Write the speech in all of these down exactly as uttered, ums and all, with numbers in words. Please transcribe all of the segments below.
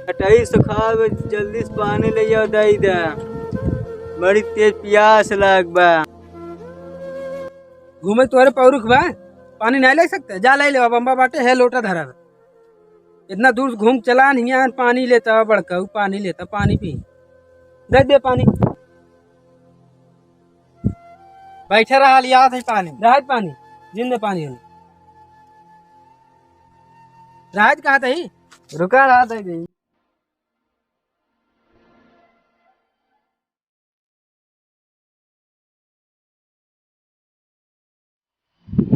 कटाई सुखावे, जल्दी से पानी ले आओ, दे दे। बड़ी तेज प्यास लाग बा। घूमे तोहरे पौरुख बा, पानी नहीं ले सकते? जा ले ले, अब अम्बा बाटे है, लोटा धरा बा। इतना दूर घूम चला, नहीं आन पानी लेता, बड़काऊ पानी लेता, पानी पी। दे दे पानी। बैठे रहा, लिया थे पानी। राहत पानी, जिंदे पानी होने। राहत कहा थे? रुका रहा थे जी।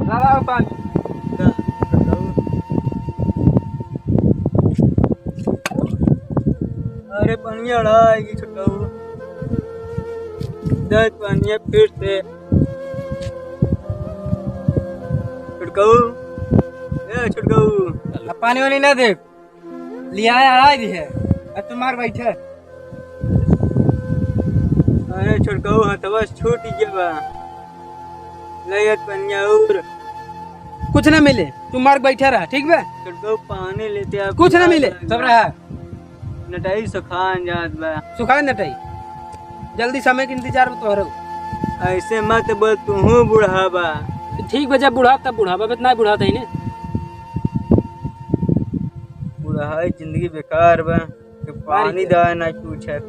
लावा पानी। अरे पनिया अड़ाई गई छोटकाऊ। दे पनिया फिर से। छोटकाऊ, ए छोटकाऊ। अब पानी वानी ना दे। लिया है, अड़ाई दी है। अब तू मार बैठे। अरे छोटकाऊ, हथवा से छूट गया बा। ले यार पनिया और। कुछ ना मिले, तू मार बैठे रहा, ठीक बा? छोटकाऊ, पानी लेते आप कुछ ना मिले, सब रहा। नटाई सुखान जात बा। सुखाए नटाई, जल्दी समय के इंतजार में तोहरे। ऐसे मत बोल, तू बूढ़ा बा। ठीक बा, जब बूढ़ा तब बूढ़ा बा, इतना बूढ़ा तही ने। बुढ़ाई जिंदगी बेकार बा, कि पानी दवा ना पूछे।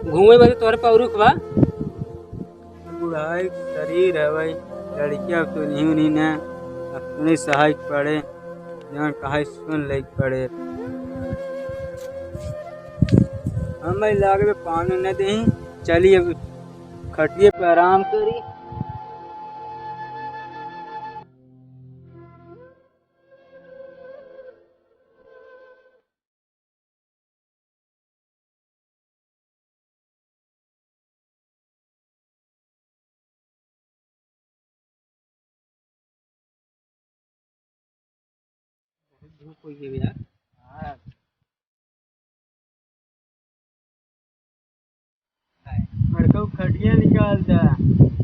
घूमे बदे तोहरे पौरुख बा। बुढ़ाई शरीर है भाई, लड़कियां अब तो नहीं, नहीं ना, अब तो नहीं सहाय पड़े, जवन कहाई सुन ले पड़े। हम भाई लागे बे पानी न दे, चलिए अब खटिए पे आराम करी। बहुत धूप हो गई यार। हाँ। बड़काऊ खटिया निकाल दे।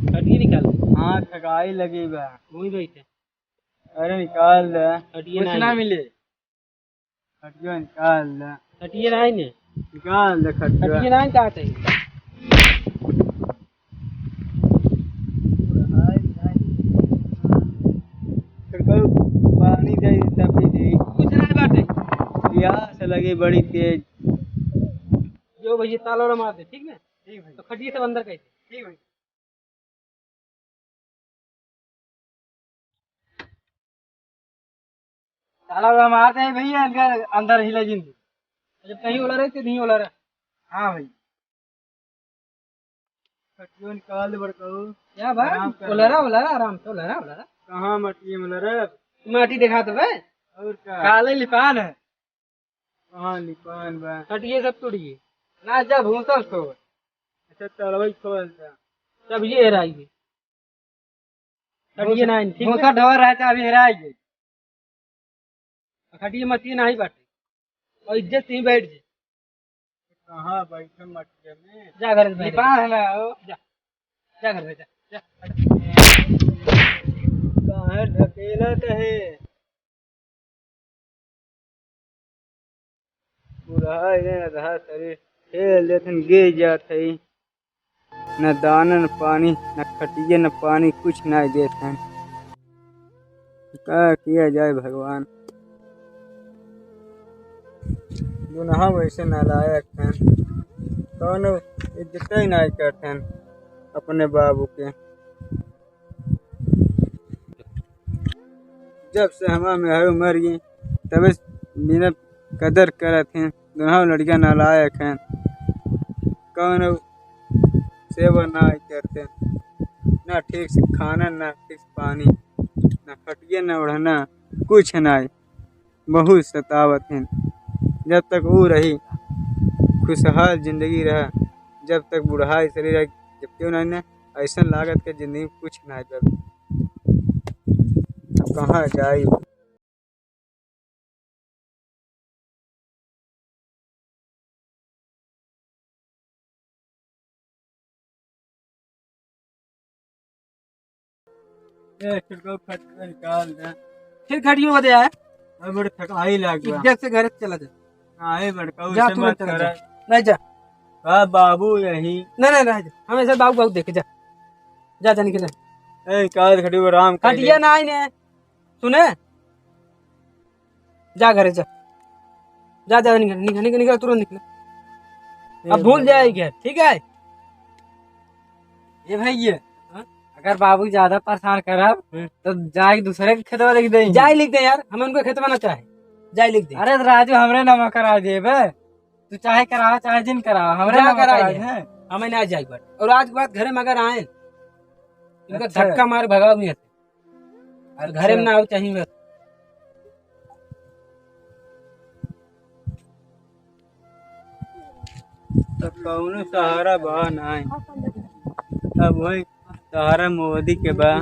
खटिया निकाल दे? हाँ, थकाई लगी बा। वही बैठे। अरे निकाल दे। खटिया कुछ ना ना मिले। खटिया निकाल दे। खटिया नहीं ने। निकाल दे खटिया। खटिया नहीं कहा थे। पानी दे, तब पी दे। कुछ नहीं बाटे। प्यास लगी बड़ी तेज। जो भैया ताला वाला मार दे, ठीक ना? ठीक भाई। तो खटिया सब अंदर कैसे? ठीक भाई। ताला वाला मारते हैं भैया, इनका अंदर हिला जिन। जब कहीं ओला रहे, तो नहीं ओला रहे। हाँ भाई। खटियो निकाल दे बड़काऊ। क्या भाई? आराम कर ओला रहा, ओला रहा, आराम से ओला रहा, ओला रहा। कहाँ मटिए में ओला रहा? माटी दिखा दे बे। और का? काले लिपान है। कहाँ लिपान बा? खटिए सब टूट गए। ना जा भूसा सो। अच्छा, तलवई खोल जा। तब ये हेराई गई। खटिए ना, ठीक है? भूसा ढोर रहा था, अभी हेराई गई। खटिए मटिए नहीं बाटे। और इज्जत से ही बैठ जे। कहाँ बैठे मटिए में? जा घर में बैठ। लिपान है ना, ओ। जा। जा घर में, जा, जा। काहे ढकेला कहे? बुढ़ाई ने आधा शरीर ठेल देत हन, गिर जात हई। न दाना, न पानी, न खटिया, न पानी, कुछ नाहीं देत हन। का किया जाए भगवान? दुनहा वैसे नालायक हन, कौनो इज्जत ही नाहीं करत हन अपने बाबू के। जब से हमार मेहरारू मर गई, तबे से बिना कदर करत हैं। दुनहु लड़कियां नालायक हैं, कौनो सेवा ना करते, ना ठीक से खाना, ना ठीक से पानी, ना खटिया, ना ओढ़ना, कुछ ना। बहुत सतावत हैं। जब तक ऊ रही, खुशहाल जिंदगी रहा, जब तक बुढ़ाई शरीर रहा, जब क्यों ना, ना ऐसन लागत के जिंदगी में कुछ ना कर। अब कहाँ जाई? ए, खिड़को खट निकाल दे। फिर खटियो बदे आए। अब बड़े थकाई लाग गया। इज्जत से घर चला जा। नाही बड़का, जा, उसे तू मत रह, चला करा। जा। नहीं जा। का बाबू यही? नहीं, नहीं, नहीं जा। हम ऐसे बाबू, बाबू देखे, जा। जा, जा, निकल। ए, का खड़ी वो राम खड़ी। हटिया ना आई ने। सुने? जा घरे जा। जा, जा, निकल, निकल, निकल, निकल, तुरंत निकल। ए अब भूल भगवान। जाए क्या, ठीक है? ए भैया, हाँ? अगर बाबू ज्यादा परेशान करब, हम्म। तो जाए दूसरे के खेतवा लिख दे। जाए लिख दे यार, हमें उनका खेतवा ना चाहे। जाए लिख दे। अरे तो राजू हमरे नाम करा देबे। तू चाहे करावा, चाहे जिन करावा, हमरे जा नाम करा करा दे। दे। हमें ना जाए एक बार। और आज के बाद घरे में अगर आए, इनका अच्छा। धक्का मार भगाओ नहीं। अच्छा। घरे में ना आओ चाहिए बस। तो कौनो सहारा बा नाय। अब वही सहारा मोदी के बा।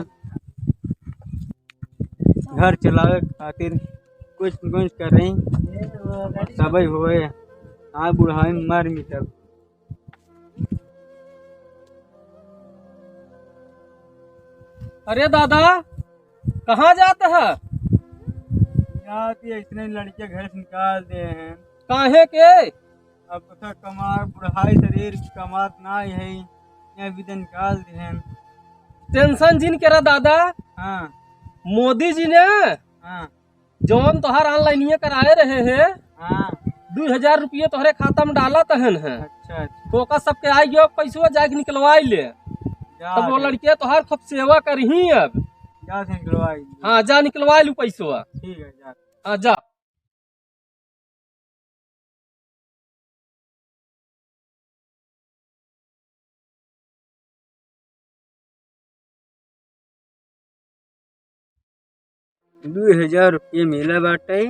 घर चलावे खातिर कुछ न कुछ करें, तबे होए। हाँ, बुढ़ाई में मर मिटब। अरे दादा, कहाँ जात है? जात ही ऐसने लड़के घर से निकाल दे हैं। काहे के? अब तो कमा, बुढ़ाई शरीर की कमात ना है, ये भी तो निकाल दे हैं। टेंशन जिन करा दादा। हाँ। मोदी जी ने हाँ। जौन तोहार online ये कराए रहे हैं, हाँ। दू हजार रुपये तोहरे खाता में डाला तहन है। अच्छा, अच्छा। तो ओकर सबके आई गयो पैसवा, जाके निकलवाई ले। जा तब वो दे। लड़के तोहार खूब सेवा करही अब। जा से निकलवाई ले। हाँ, जा निकलवाई लू पैसवा। ठीक है, जा। हाँ, जा। दू हजार रुपये मिला बाटे,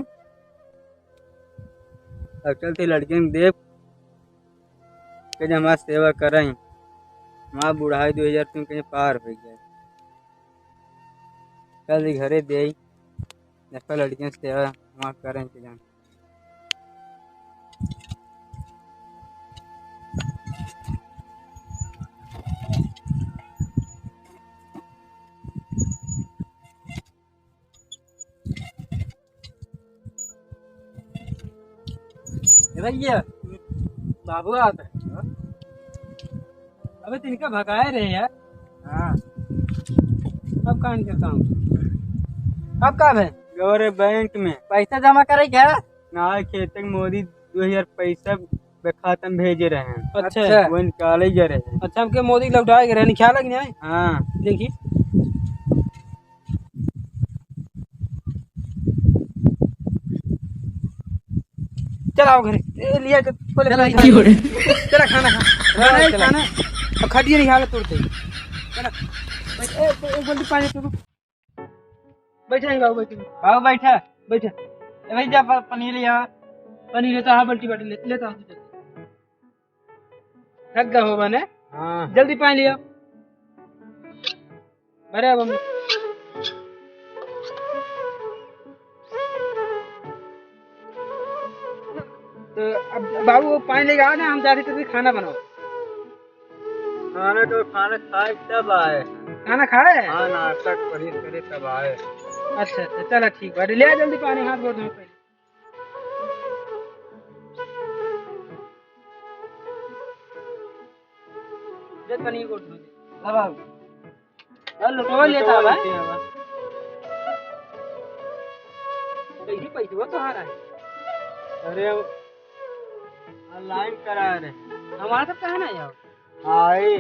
अब चलते लड़कियन के देख के जे हमार सेवा करई, हमार बुढ़ाई दू हजार तीन कहीं पार हो जाए। चल घरे देई, देखा लड़कियन से सेवा हमार करई के जान। ए भैया, बाबू आवत है। अबे तिनका भगाए रहे यार। हाँ। अब कहाँ इनका काम? अब का है? गौरे बैंक में। पैसा जमा करे क्या? ना, खेते के मोदी दो हजार पैसा बे खाता में भेजे रहे हैं। अच्छा। अच्छा। वो निकाले जा रहे हैं। अच्छा, हमके मोदी लौटाए के रहे, निकाला कि नहीं? हाँ। देखी। चल आओ घरे। ए, लिया के, बोले चला, बैठ। की हो रे? चला खाना खा। खाना ही चला। खाना। अब खटिए नहीं हालत तोड़ते। चला। ए, ए, एक बाल्टी पानी तू। बैठे हैं बाबू, बैठे। बाबू बैठा। बैठा। ए भाई जा प-, पनीर लिया। पनीर लेता, हाँ, बाल्टी, बाल्टी ले, लेता हूँ तुझे। थक गए हो मने? हाँ। जल्दी पानी लिया। अरे अब हम तो अब बाबू वो पानी लेके आ ना, हम जा रहे थे खाना बनाओ। खाना तो खाना खाए तब आए। खाना खाए? हाँ, नाश्ता करी करे तब आए। अच्छा, अच्छा, चला ठीक बा। ले आ जल्दी पानी, हाथ गोड़ धो पहले। दे तनी गोड़ धो दे। ला बाबू। चल, लोटवा लेता है भाई। लेते हैं बस। कैसे पैसे वो तोहार है? अरे, online करा रहे। हमारा सब कहाँ ना यार? आए।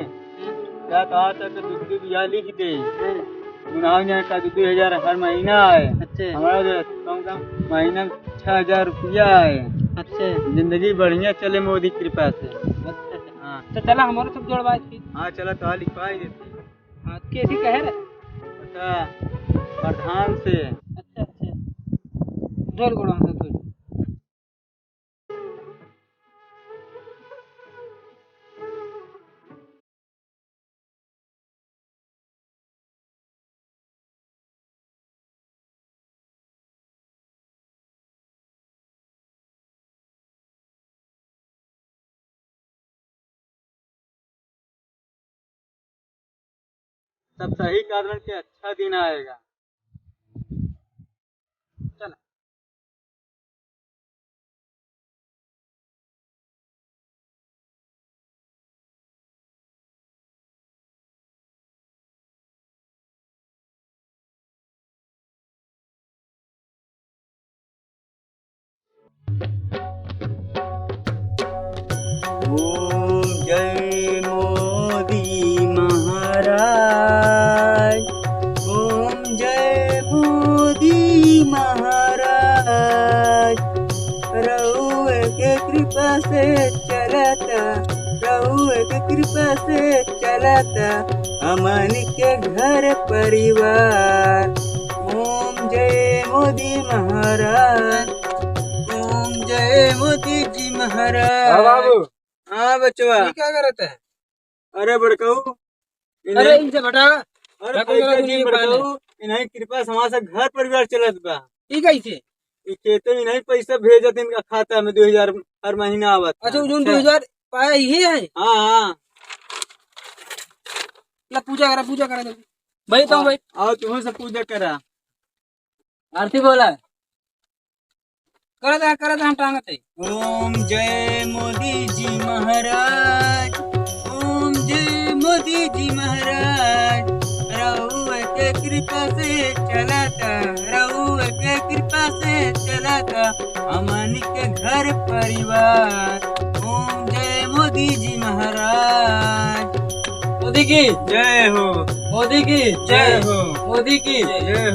क्या कहा था कि दो दो बिया लिख दे। हम्म। उन्हाव जाए का दो दो हजार हर महीना आए। अच्छे। हमारा जो है, कम से कम महीना में छह हजार रुपया आए। अच्छे। जिंदगी बढ़िया चले मोदी की कृपा से। अच्छा, अच्छा। हाँ। तो चला, हमारे सब जोड़वा इसकी। हाँ, चला, तो लिखवा ही देते हैं। हाँ, कैसी कहे रे? अच्छा, प्रधान से। अच्छा, अच्छा। ढोल गोड़ा से ढोल। सब सही कारण के अच्छा दिन आएगा। चला। के कृपा से चलता, रउए के कृपा से चलता हमनी के घर परिवार। ओम जय मोदी महाराज, ओम जय मोदी जी महाराज। हाँ बाबू। हाँ बचवा। ये क्या करत है? अरे बड़कऊ, अरे इन्हें इनसे बटा। अरे रखो, पैसा रखो, जी ये बड़कऊ, पाले। इन्हें कृपा से हमारा घर परिवार चलत बा। ई कैसे? ई खेते में इन्हें पैसा भेजत इनका खाता में दो हजार हर महीना आवत। अच्छा, वो जोन अच्छा। दो हजार पाया ये है? हाँ, हाँ। ला पूजा करा, पूजा करा जल्दी। भाई तो आओ, भाई। आओ तुम सब पूजा करा। आरती बोला। करा दे, करा दे, हम टांगत है। ओम जय मोदी जी महाराज, ओम जय मोदी जी महाराज, रउआ के कृपा से चलता, रउआ के कृपा से चलता हमनी के घर परिवार। ओम जय मोदी जी महाराज। मोदी की जय हो। मोदी की जय हो। मोदी की जय हो।